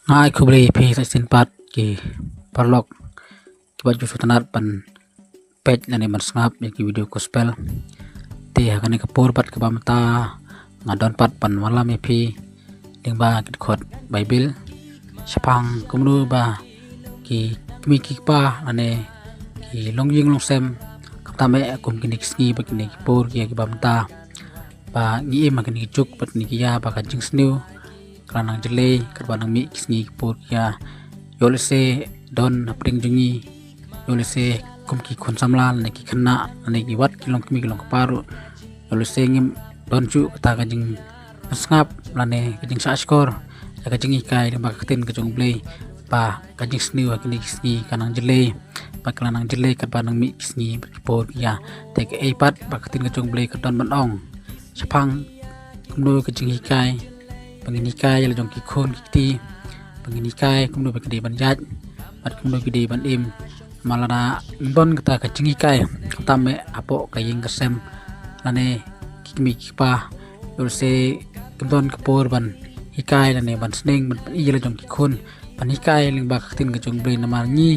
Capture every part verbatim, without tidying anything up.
Nga ai khublei ïa phi sa shisien pat ki paralok kiba ju sngewtynnat ban peit lane ban sngap ïa ki video gospel. Te ha kane ka por bad kaba mynta nga don pat ban wallam ïa phi lyngba ki dkhot Bible shaphang kumno ba ki kmie ki kpa lane ki longïing longsem, khamtam eh kum kine ki sngi bad kine ki por kiba mynta, ba ngi im ha kine ki juk bad kine ki ïa ba ka jingsniew ka la nang jyllei katba nang mih ki sngi ki por kiba ïoh lehse don hapdeng jong ngi, ïoh lehse kum ki khun samla lane ki khynnah lane ki wat ki longkmie ki longkpa ruh, ïoh lehse ngim don shuh kata ka jingsngap lane ka jingshahshkor ïa ka jinghikai lyngba ka ktien ka jong U Blei, ba ka jingsniew ha kine ki sngi ka nang jyllei, ba ka la nang jyllei katba nang mih ki sngi bad ki por kiba ïa. Te kaei pat ba ka ktien ka jong U Blei ka don ban ong shaphang kumno ka jinghikai, ba ngin hikai ïa la jong ki khun ki kti, ba ngin hikai kumno ba ki dei ban ïaid bad kumno ki dei ban im. Namar lada ngim don kata ka jinghikai, khamtam eh hapoh ka ïing ka sem lane ki kmie ki kpa, ïoh lehse kim don ka por ban hikai lane ban sneng ban pyni ïa la jong ki khun, ban hikai lyngba ka ktien ka jong U Blei, namar ngi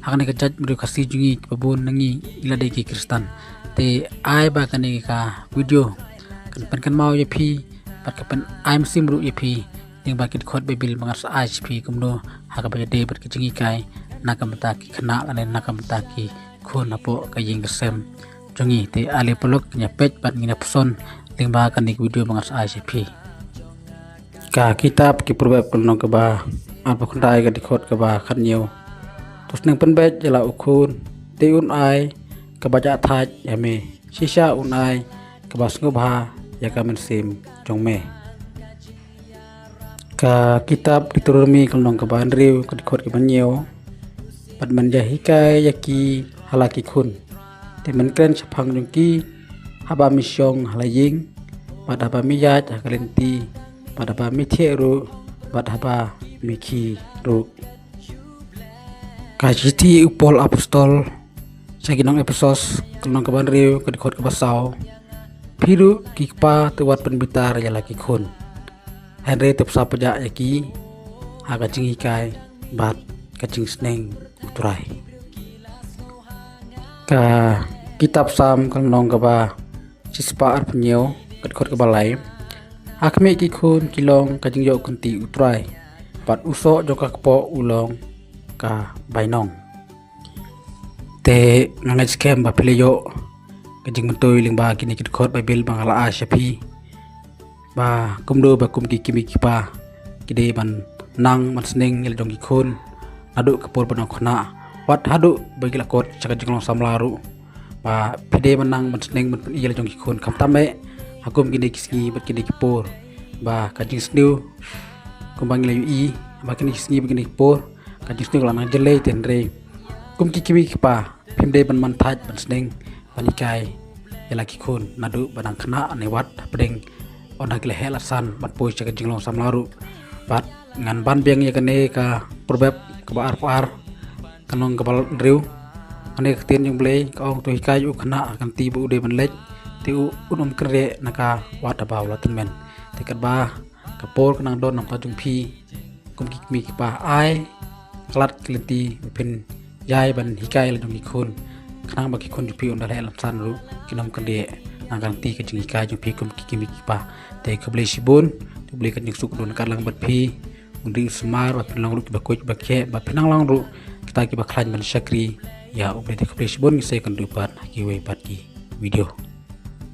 ha kane ka jaitbynriew Khasi jong ngi kiba bun na ngi ngi la dei ki Khristan. Te ai ba kane ka video kan pynkynmaw ïa phi bad kan pyn-ai mynsiem ruh ïa phi lyngba ki dkhot Bible ba ngan sa ai sha phi kumno ha kaba ïadei bad ka jinghikai na ka bynta ki khynnah lane na ka bynta ki khun hapoh ka ïing ka sem jong ngi. Te ale paralok, ngin ïa peit bad ngin ïa pyrshang lyngba kane ka video ba ngan sa ai sha phi. Ka kitab ki Proverb ka lynnong kaba arphew khyndai ka dkhot kaba khathynñiew. To sneng pynbeit ïa la u khun, te un ai kaba jah thait ïa me, shisha un ai kaba sngewbha ïa ka mynsiem jong me. Ka kitab Deuteronomi ka lynnong kaba hynriew ka dkhot kaba hynñiew. Bad men ïa hikai ïa ki ha la ki khun, te men kren shaphang jong ki haba me shong ha la ïing, bad haba me ïaid ha ka lynti, bad haba me thiah ruh, bad haba me khie ruh. Ka shithi u Paul Apostol sha ki nong Ephesos ka lynnong kaba hynriew ka dkhot kaba saw. Phi ruh ki kpa, to wat pynbitar ïa la ki khun, hynrei to pynshai pynjah ïa ki ha ka jinghikai bad ka jingsneng U Trai. Ka kitab Salm ka lynnong kaba shispah arphew hynñiew ka dkhot kaba lai. Ha khmih ki khun ki long ka jingïoh kynti U Trai, bad u soh jong ka kpoh u long ka bainong. Te nga ngeit skhem ba phi la ïoh ka jingmyntoi lyngba kine ki dkhot Bible ba nga la ai sha phi, ba kumno ba kum ki kmie ki kpa ki dei ban nang ban sneng ïa la jong ki khun naduh ka por ba nang khynnah, wat haduh ba ki la kot sha ka jinglong samla ruh, ba phi dei ban nang ban sneng ban pyni ïa la jong ki khun, khamtam eh ha kum kine ki sngi bad kine ki por, ba ka jingsniew kumba ngi la ïohi ba kine ki sngi bad kine ki por ka jingsniew ka la nang jyllei. Te hynrei kum ki kmie ki kpa, phim dei ban man thait ban sneng ban hikai ïa la ki khun naduh ba dang khynnah ne wat hapdeng, ynda ki la heh la san ban poi sha ka jinglong samla ruh. Bad ngan ban biang ïa kane ka Proverb kaba arphew ar ka lynnong kaba hynriew. Kane ka ktien jong U Blei ka ong, to hikai ïa u khynnah ha ka lynti ba u dei ban leit, te u un ym kynriah na ka wat haba u la tymmen. Te katba ka por ka nang don na ka bynta jong phi kum ki kmie ki kpa, ai khlad ki lynti ba phin ïai ban hikai la jong ki khun, khnang ba ki khun jong phi ynda la heh la san ruh kin ym kynriah na ka lynti ka jinghikai jong phi kum ki kmie ki kpa. Te khublei shibun, te U Blei un ïasuk un don ryngkat lang bad phi, un ri u sumar ba phin long ruh kiba koit ba kheh, ba phin nang long ruh kita kiba khlaiñ ban shakri ïa U Blei. Te khublei shibun, ngin sa ïakynduh pat ha kiwei pat ki video.